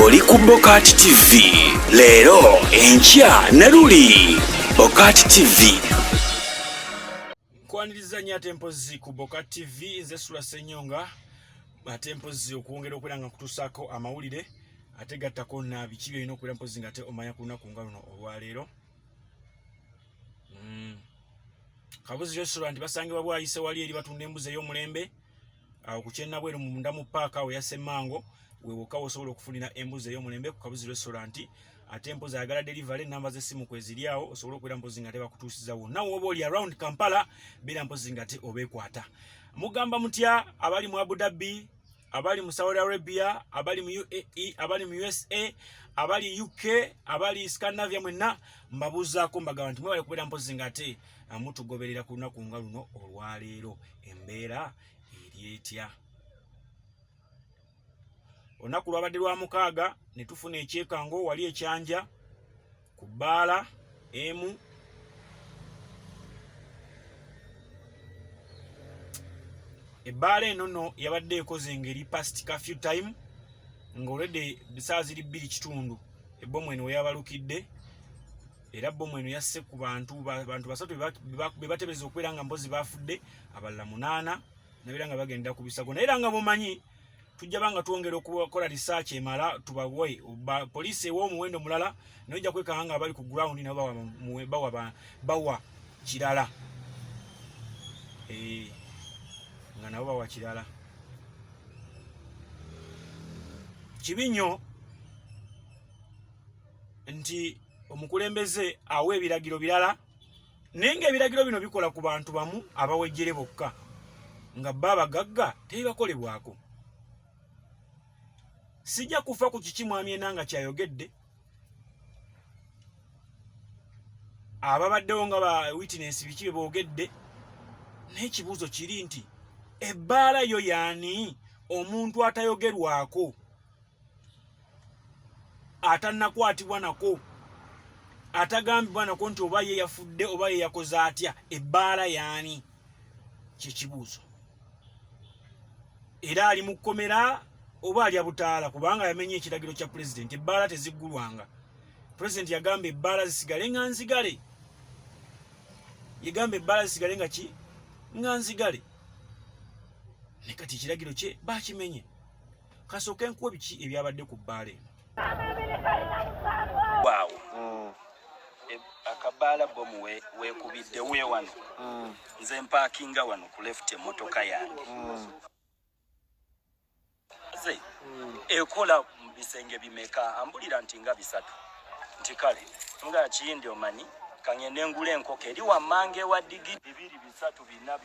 Oli ku Bokati TV leero, enkya ne luli. Bokati TV. Nkwaniriza nnyo ate mpozzi ku Boka TV. Nze Sula Ssenyonga, ate mpozzi okwongera okubeera nga nkutuusaako amawulire, ate gattako na biki byolina okubeera mpozzi nga ate omanya ku lunaku nga luno olwaleero. Kabuzi Restaurant basangibwa Bwayise, wali eri batunda embuzi ey'omulembe awo ku Kyennabweru munda mu paaka awo ya Semmango, wewokka wosobola okufunira embuzi ey'omulembe ku Kabuzi Restaurant. Ate mpozi ayagala delivery, namba z'essimu kweziri awo, osobola okubeera mpozi nga tebakutuusiza wonna woba oli around Kampala. Beera mpozi nga te obeekwata. Mugamba mutya abali mu Abu Dhabi, abali mu Saudi Arabia, abali mu UAE, abali mu USA, abali UK, abali Scandinavia, mwenna mbabuuzaako, mbagamba nti mwebale kubeera mpozi nga ate mutugoberera ku lunaku nga luno olwaleero. Embeera eri etya? Olunaku lwabadde lwa mukaaga ne tufuna ekyekango wali ekyanja ku bbaala emu. Ebbaala eno nno yabadde ekoze ngeri past curfew time, ng'olwedde bisaawa ziri 2:15 ebbomu eno weyabalukidde. Era bbomu eno yasse ku bantu 3 be batebereza okubeera nga mpozi bafudde, abalala 8 nabeera nga bagenda ku bisago. Naye era nga mumanyi, tujja banga twongera okukola research emala tubawe. Poliisi ewa omuwendo mulala, naye ojja kwekanga nga abali ku ground nabo bawa kirala, nga nabo bawa kirala. Kibi nnyo nti omukulembeze awa ebiragiro birala, naye ng'ebiragiro bino bikola ku bantu bamu abawejjere bokka, nga bo abagagga tebibakolebwako. Sijja kufa ku kiki mwami Enanga kyayogedde. Ababaddewo nga ba witness biki bye boogedde, naye ekibuuzo kiri nti ebbaala yo yaani omuntu atayogerwako, atannakwatibwa nako, atagambibwa nako nti oba ye yafudde oba ye yakoze atya? Ebbaala yaani? Kyekibuuzo. Era ali mu kkomera oba alya butaala kubanga yamenye ekiragiro kya pulezidenti? Ebbaala teziggulwanga. Pulezidenti yagamba ebbaala zisigale nga nzigale, yagamba ebbaala zisigale nga ki? Nga nzigale. Ne kati ekiragiro kye bakimenye. Kasooke nkuwe biki ebyabadde ku bbaala eno. Waawo akabaala bomu weekubidde we wano. Nze mpaakinga wano ku left, emmotoka yange ze ekola mu bisenge bimeka? Ambulira nti nga bisatu. Nti kale nga kiyindi omanyi kangende ngula enkoko eri wammanga ewa digi 2, 3, 4, 5,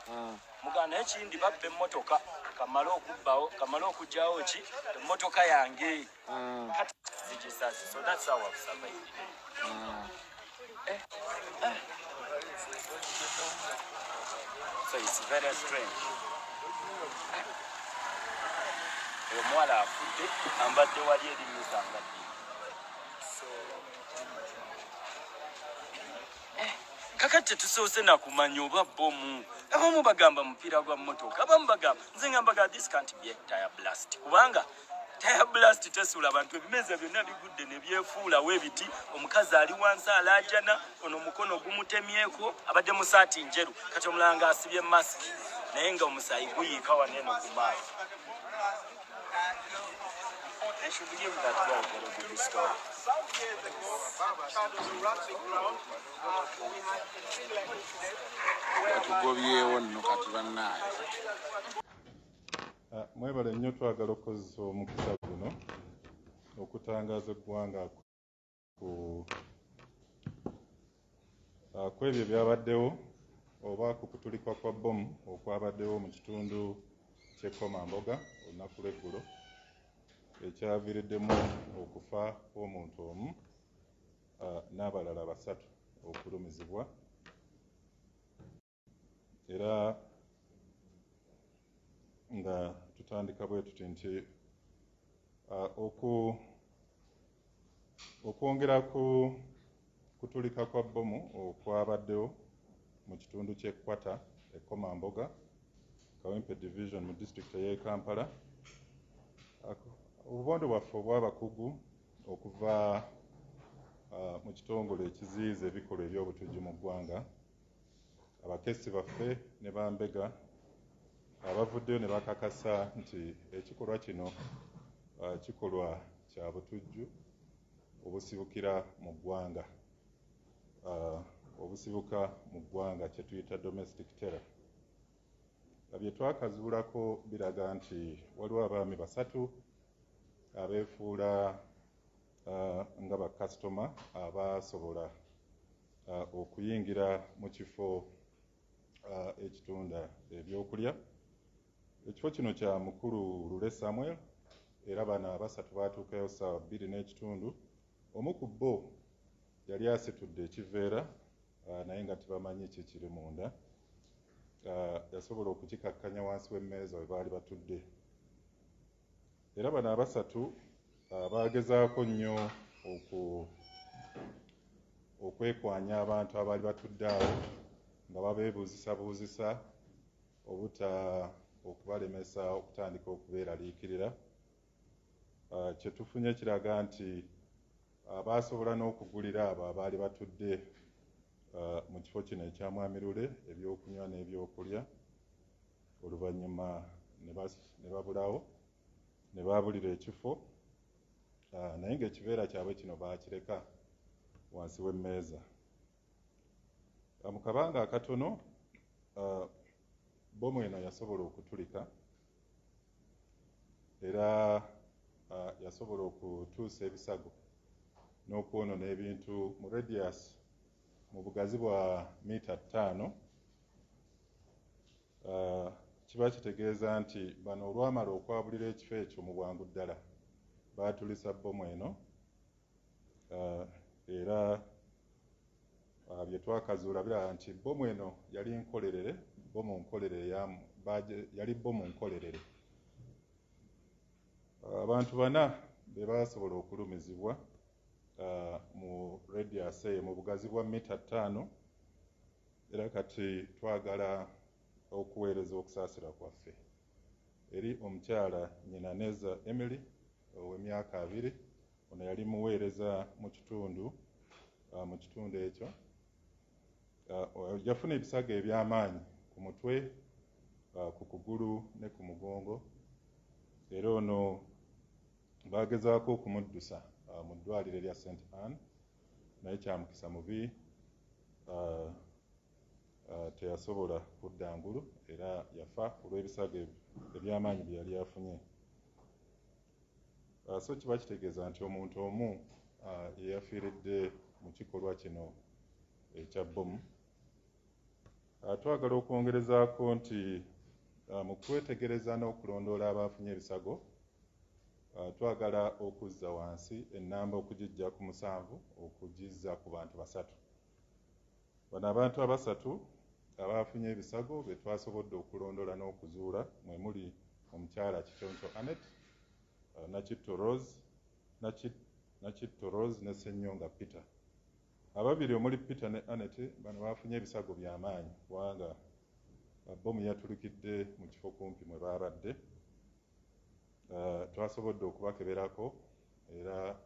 6. Muganda, naye kiyindi babba emmotoka, kamale okubbawo, kamale okugyawo ki emmotoka yange. Kati zigisasi. So that's how I've survived. Eh, eh. So it's very strange. Omuwala afudde ambadde wali erinnyisa nga 2. Kakati tetusoose nakumanya oba bomu. Abamu bagamba mupiira gwa mmotoka, abamu bagamba, nze nga mbaga this can't be a tire blast, kubanga tire blast tesuula abantu. Ebimeeza byonna bigudde ne byefuulawo ebiti. Omukazi ali wansi alaajana, ono omukono gumutemyeko, abadde mu saati njeru. Kati omulala nga asibye masiki, naye nga omusaayi guyiika wano eno ku maaso. They should give that guy a very good story. Batugobyewo nno kati bannaaye. Mwebale nnyo. Twagala okukozesa omukisa guno okutangaaza eggwanga ku ebyo ebyabaddewo oba ku kutulikwa kwa bbomu okwabaddewo mu kitundu ky'e Komamboga olunaku lw'eggulo, ekyaviiriddemu okufa kw'omuntu omu n'abalala 3 okulumizibwa. Era nga tutandika bwe tuti nti okwongera ku kutulika kwa bbomu okwabaddewo mu kitundu ky'e Kwata e Komamboga, Kawempe Division, mu disitulikiti ey'e Kampala. Obubondo bwaffe obw'abakugu okuva mu kitongole ekiziyiza ebikolwa eby'obutujju mu ggwanga, abakessi baffe ne bambega abavuddeyo ne bakakasa nti ekikolwa kino kikolwa kya butujju obusibukira mu ggwanga, obusibuka mu ggwanga kye tuyita domestic terror. Bye twakazuulako biraga nti waliwo abaami basatu abeefuula nga bakasitoma abasobola okuyingira mu kifo ekitunda ebyokulya. Ekifo kino kya mukulu Lule Samuel, era bano abasatu baatuukayo ssaawa 2:30. Omu ku bo yali asitudde ekiveera naye nga tebamanyi ki kiri munda. Yasobola okukikakkanya wansi w'emmeeza we baali batudde. Era bano abasatu baagezaako nnyo okwekwanya abantu abaali batudde awo nga babeebuuzisabuuzisa obuta okubalemesa okutandika okubeeraliikirira. Kye tufunye kiraga nti baasobola n'okugulira abo abaali batudde mu kifo kino ekya Mwami Lule ebyokunywa n'ebyokulya, oluvannyuma ne babulawo ne baabulira ekifo, naye ng'ekiveera kyabwe kino baakireka wansi w'emmeeza. Mu kabanga akatono bbomu eno yasobola okutulika era yasobola okutuusa ebisago n'okwonoona ebintu mu radius mu bugazi bwa mita 5. Kiba kitegeeza nti bano olwamala okwabulira ekifo ekyo mu bwangu ddala baatulisa bbomu eno, era bye twakazuula biraga nti bbomu eno yali nkolerere, bbomu nkolerere, yali bbomu nkolerere. Abantu bana be baasobola okulumizibwa mu radius eyo mu bugazi bwa mita 5, era kati twagala okuweereza okusaasira kwaffe eri omukyala Nyinaneza Emily ow'emyaka 20. Ono yali muweereza mu kitundu ekyo. Yafuna ebisago eby'amaanyi ku mutwe, ku kugulu ne ku mugongo, era ono baagezaako okumuddusa mu ddwaliro erya St Anne, naye kyamukisa mubi teyasobola kudda ngulu era yafa olw'ebisago eby'amaanyi bye yali afunye. So kiba kitegeeza nti omuntu omu yeyafiiridde mu kikolwa kino ekya bbomu. Twagala okwongerezaako nti mu kwetegereza n'okulondoola abaafunye ebisago, twagala okuzza wansi ennamba okugiggya ku 7 okugizza ku bantu 3. Bano abantu abasatu abaafunye ebisago be twasobodde okulondoola n'okuzuula mwe muli omukyala Kiconco Annet, Nakitto Rose ne Ssenyonga Peter. Ababiri omuli Peter ne Annet bano baafunye ebisago by'amaanyi kubanga bbomu yatulikidde mu kifo kumpi mwe baabadde. Twasobodde okubakeberako era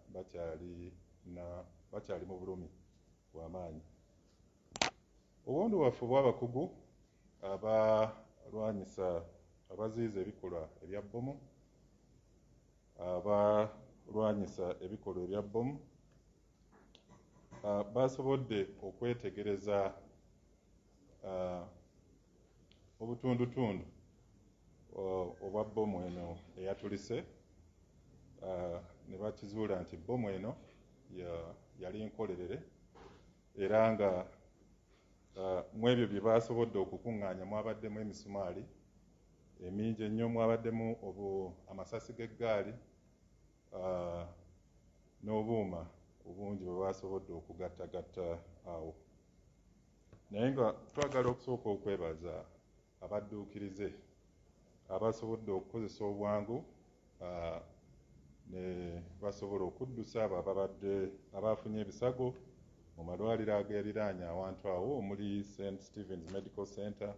bakyali mu bulumi bw'amaanyi. Obubondo bwaffe obw'abakugu abalwanyisa abaziyiza ebikolwa ebya bbomu, abalwanyisa ebikolwa ebya bbomu basobodde okwetegereza obutundutundu obwa bbomu eno eyatulise, ne bakizuula nti bbomu eno yali nkolerere, era nga mu ebyo bye basobodde okukuŋŋaanya mwabaddemu emisumaali emingi ennyo, mwabaddemu amasasi g'eggaali n'obuuma obungi bwe basobodde okugattagatta awo. Naye nga twagala okusooka okwebaza abadduukirize abasobodde okukozesa obwangu ne basobola okuddusa abo ababadde abaafunye ebisago mu malwaliro ageeriraanye awantu awo omuli St Stephen's Medical Center,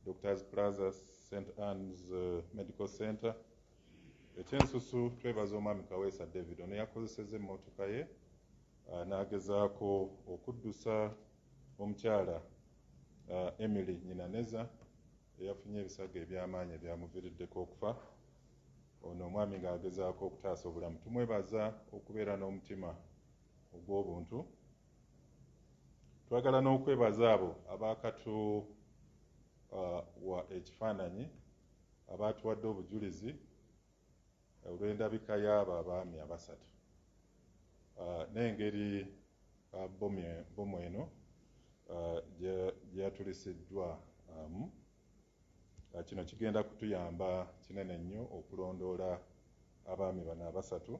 Doctors Plaza, St Anne's Medical Center. Ekyensusu twebaza omwami Kaweesa David, ono yakozesezza emmotoka ye n'agezaako okuddusa omukyala Emily Nyinaneza eyafunye ebisago eby'amaanyi ebyamuviiriddeko okufa. Ono omwami ng'agezaako okutaasa obulamu. Tumwebaza okubeera n'omutima ogw'obuntu. Twagala n'okwebaza abo abaakatuwa ekifaananyi, abaatuwadde obujulizi olw'endabika y'abo abaami abasatu n'engeri bbomu eno gye yatulisiddwamu. Kino kigenda kutuyamba kinene nnyo okulondoola abaami bano abasatu.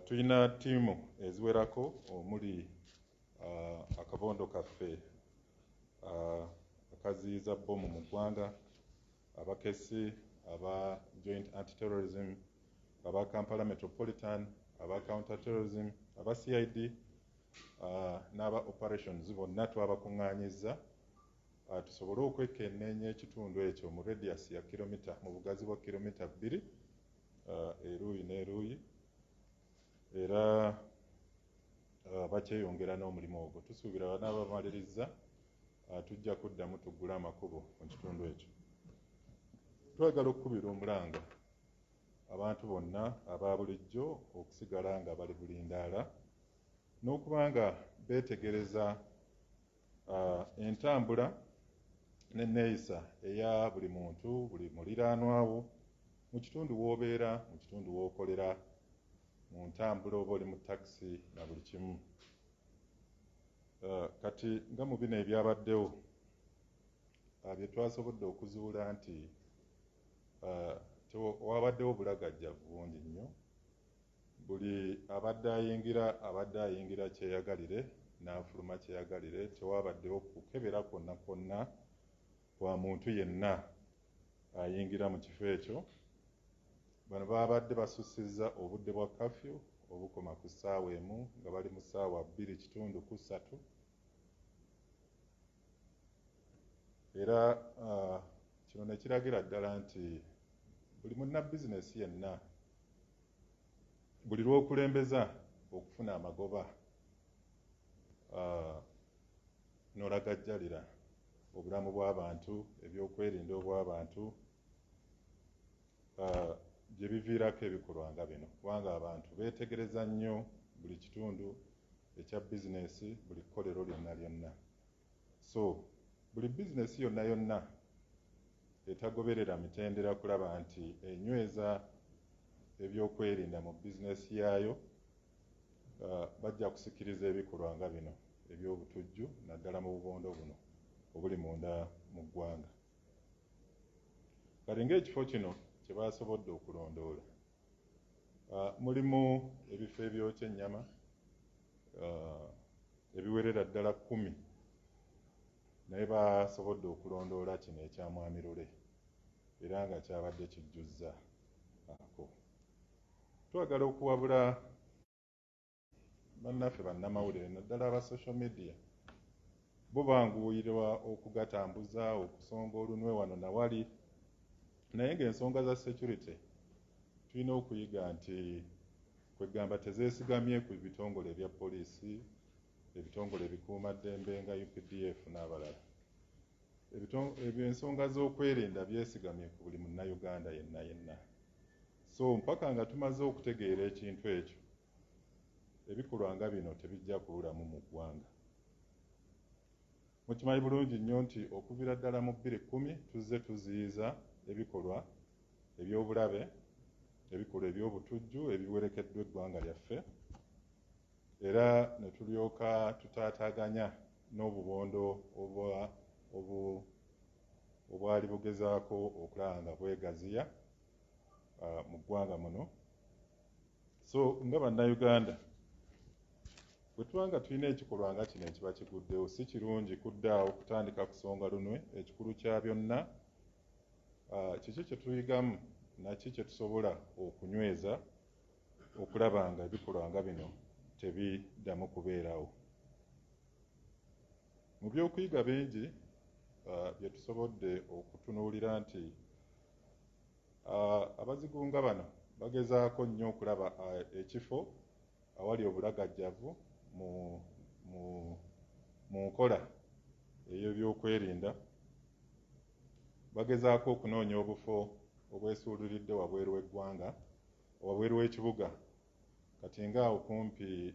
Tulina ttiimu eziwerako omuli akabondo kaffe akaziyiza bbomu mu ggwanga, abakessi aba Joint Anti-Terrorism, aba Kampala Metropolitan, aba Counter Terrorism, aba CID n'aba operations bonna twabakuŋŋaanyizza tusobole okwekenneenya ekitundu ekyo mu radius ya kilomita, mu bugazi bwa kilomita 2 eruuyi n'eruuyi, era bakyeyongera n'omulimu ogwo. Tusuubira banaaba bamalirizza tujja kuddamu tuggule amakubo mu kitundu ekyo. Twagala okukubira omulanga abantu bonna aba bulijjo okusigala nga bali bulindaala n'okuba nga beetegereza entambula n'enneeyisa eya buli muntu, buli muliraanwawo mu kitundu w'obeera, mu kitundu w'okolera, mu ntambula oba oli mu takisi na buli kimu. Kati nga mu bino ebyabaddewo bye twasobodde okuzuula nti wabaddewo obulagajjavu bungi nnyo. Buli abadde ayingira kyeyagalire n'afuluma kyeyagalire, tewabaddewo kukebera kwonna kwonna kwa muntu yenna ayingira mu kifo ekyo. Bano babadde basusizza obudde bwa kafyu obukoma ku ssaawa 1 nga bali mu ssaawa 2:45. Era kino ne kiragira ddala nti buli munna bizinesi yenna buli lw'okulembeza okufuna amagoba n'olagajjalira obulamu bw'abantu, ebyokwerinda obw'abantu, gye biviirako ebikolwa nga bino, kubanga abantu beetegereza nnyo buli kitundu ekya bizinesi, buli kkolero lyonna lyonna. So buli bizinesi yonna yonna etagoberera mitendera kulaba nti enyweza ebyokwerinda mu bizinesi yaayo, bajja kusikiriza ebikolwa nga bino eby'obutujju naddala mu bubondo buno obuli munda mu ggwanga. Kati ng'ekifo kino kye baasobodde okulondoola, mulimu ebifo ebyokya ennyama ebiwerera ddala 10, naye basobodde okulondoola kino ekya Mwami Lule era nga kyabadde kijjuzza ako. Twagala okuwabula bannaffe bannamawulire naddala aba social media, bo banguyirwa okugatambuza, okusonga olunwe wano na wali, naye ng'ensonga za security tulina okuyiga nti kwegamba tezeesigamye ku bitongole ebya poliisi, ebitongole ebikuumaddembe nga UPDF n'abalala. Ensonga z'okwerinda byesigamye ku buli munnayuganda yenna yenna. So mpaka nga tumaze okutegeera ekintu ekyo, ebikolwa nga bino tebijja kubulamu mu ggwanga. Mukimanyi bulungi nnyo nti okuviira ddala mu 2010 tuzze tuziyiza ebikolwa eby'obulabe, ebikolwa eby'obutujju ebiwerekeddwa eggwanga lyaffe, era ne tulyoka tutaataaganya n'obubondo obwali bugezaako okulaba nga bwegaziya mu ggwanga muno. So nga bannayuganda bwe tuba nga tulina ekikolwa nga kino ekiba kiguddewo, si kirungi kuddaawo kutandika kusonga lunwe. Ekikulu kya byonna kiki kye tuyigamu naki kye tusobola okunyweza okulaba nga ebikolwa nga bino tebiddamu kubeerawo. Mu byokuyiga bingi bye tusobodde okutunuulira nti Abazigu nga bano bagezaako nnyo okulaba ekifo awali obulagajjavu mu, mu, mu nkola ey'ebyokwerinda. Bagezaako okunoonya obufo obwesuuliridde wabweru w'eggwanga, wabweru w'ekibuga. Kati nga awo kumpi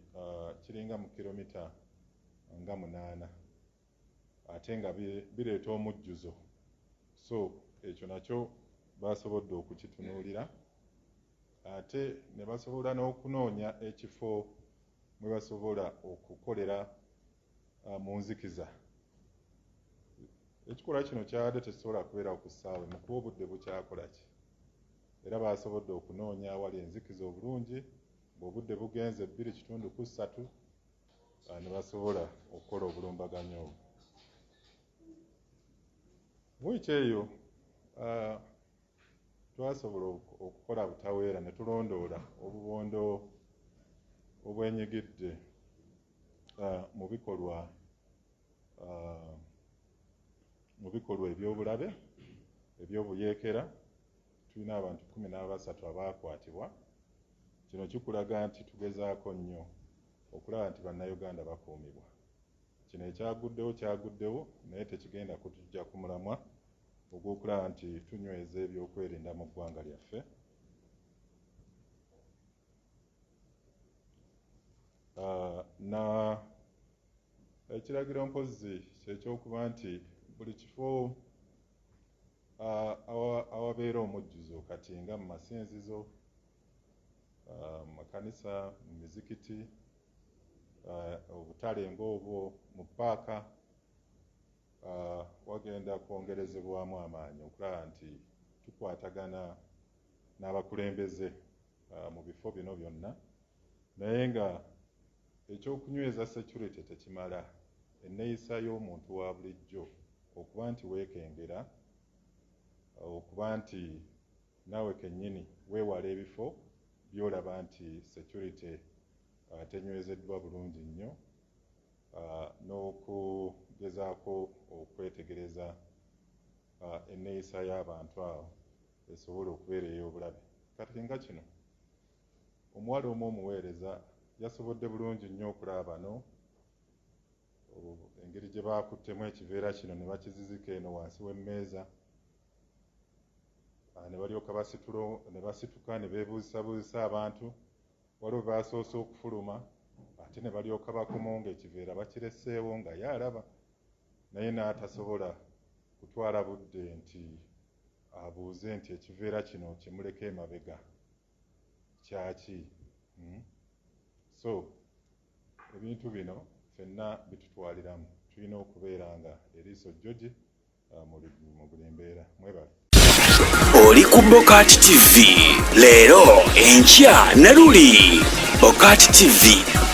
kiringa mu kilomita nga 8, ate nga bireeta omujjuzo. So ekyo nakyo basobodde okukitunuulira, ate ne basobola n'okunoonya ekifo mwe basobola okukolera mu nzikiza. Ekikolwa kino kyabadde tekisobola kubeerawo ku ssaawa emu kuba obudde bukyakola ki, era basobodde okunoonya awali enzikiza obulungi ng'obudde bugenze 2:45, ne basobola okukola obulumbaganyi obwo. Wiiki eyo twasobola okukola butaweera ne tulondoola obubondo obwenyigidde mu bikolwa eby'obulabe eby'obuyeekera. Tulina abantu 13 abaakwatibwa. Kino kikulaga nti tugezaako nnyo okulaba nti Bannayuganda bakuumibwa. Kino ekyaguddewo kyaguddewo, naye tekigenda kutuggya ku mulamwa ogw'okulaba nti tunyweza ebyokwerinda mu ggwanga lyaffe. Na ekiragiro mpozzi kyekyokuba nti buli kifo awabeera omujjuzo, kati nga mu masinzizo, mu makanisa, mu mizikiti, obutale ng'obwo, mu ppaaka, wagenda kwongerezebwamu amaanyi okulaba nti tukwatagana n'abakulembeze mu bifo bino byonna. Naye nga ekyokunyweza security tekimala, enneeyisa y'omuntu wa bulijjo okuba nti weekengera, okuba nti naawe kennyini weewala ebifo by'olaba nti security tenywezeddwa bulungi nnyo, n'okugezaako okwetegereza enneeyisa y'abantu awo esobola okubeera ey'obulabe. Kati nga kino, omuwala omu omuweereza yasobodde bulungi nnyo okulaba bano engeri gye baakuttemu ekiveera kino ne bakizizika eno wansi w'emmeeza, ne balyoka ne basituka ne beebuuzisabuuzisa abantu. Waliwo baasoose okufuluma, ate ne balyoka bakomawo ng'ekiveera bakireseewo nga ye alaba, naye n'atasobola kutwala budde nti abuuze nti ekiveera kino kimuleka emabega kyaki. So ebintu bino ffenna bitutwaliramu, tulina okubeera nga eriiso jjogi mu buli mbeera. Mwebale. Oli ku Bokati TV leero, enkya ne luli. Bokati TV.